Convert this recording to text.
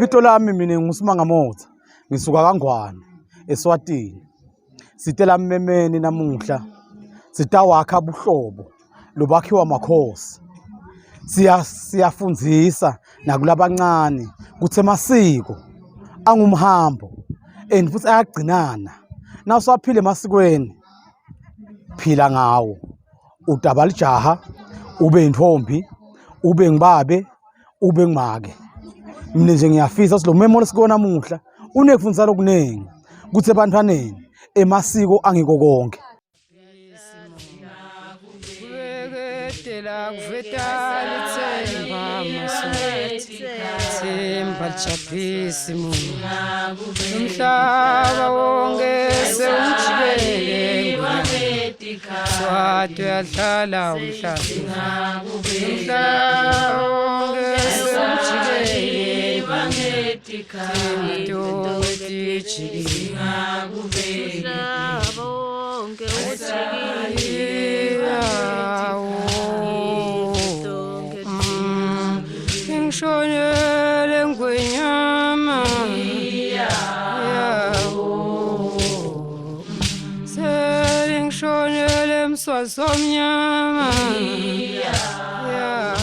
Ibito lami mina nguSimanga Motha, ngisuka kaNgwane eSwatini. Sitela mmemeni namuhla sitawakha buhlobo lobakhiwa makhosi. Siya siyafundzisa nakulabancane kutsi emasiko angumhambo and futhi ayagcinana. Nawusaphila emasikweni phila ngawo. Udaba lijaha ube intombi ube ngibabe ube ngumake mina nje ngiyafisa ukuthi lo memo lesikuwo namuhla unekufundisa lokuningi ukuthi ebantwaneni emasiko angiko konke Kubeketela kuveta litsemba maswati themba lijabhisi muntu umhlaba wonke sewujikele Swati uyadlala umhlaba umhlaba wonke sewujikele Tinto tijikile Umhlaba wonke ujikile Tonke Ngishonele ngwenyama yawo Selingishonele mswazi omnyama yawo.